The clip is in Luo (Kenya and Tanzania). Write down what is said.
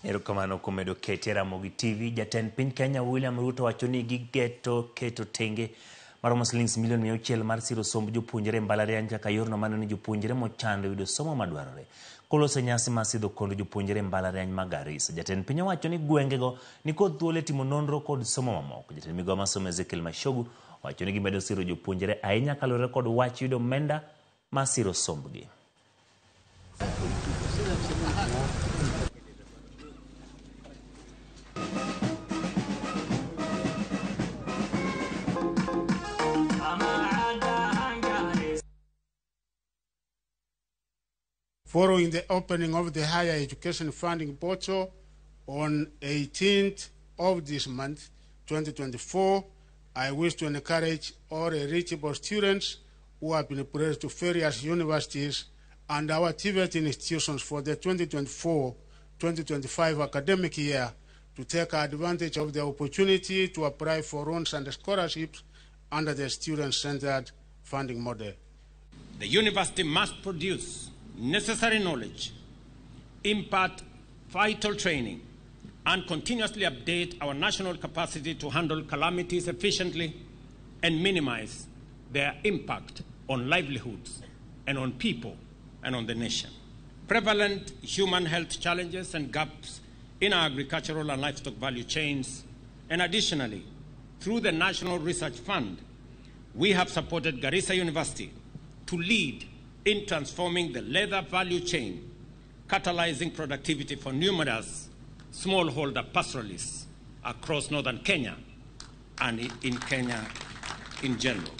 Erokamano kuom medo kete Ramogi TV. Jatend piny Kenya William Ruto wacho ni gigeto keto tenge maromo silings milion 600 mar siro somb jopuonjre e mbalariany kaka yorno maneno ni jopuonjre mochando yudo somo madwarore. Koloso e nyasi mar sidho kondo jopuonjre e mbalariany ma Garissa. Jatend piny owacho ni gwengego nikod thuolo e timo nonro kod somo mamoko. Jatend migao mar somo Ezekiel Machogu owacho ni gimedo siro jopuonjre ahinya kaluwore kod wach yudo omenda mar siro sombgi. Following the opening of the Higher Education Funding Portal on 18th of this month, 2024, I wish to encourage all eligible students who have been placed to various universities and our TVET institutions for the 2024-2025 academic year to take advantage of the opportunity to apply for loans and scholarships under the student-centered funding model. The university must produce necessary knowledge, impart vital training, and continuously update our national capacity to handle calamities efficiently and minimize their impact on livelihoods and on people and on the nation. Prevalent human health challenges and gaps in our agricultural and livestock value chains, and additionally, through the National Research Fund, we have supported Garissa University to lead in transforming the leather value chain, catalyzing productivity for numerous smallholder pastoralists across northern Kenya and in Kenya in general.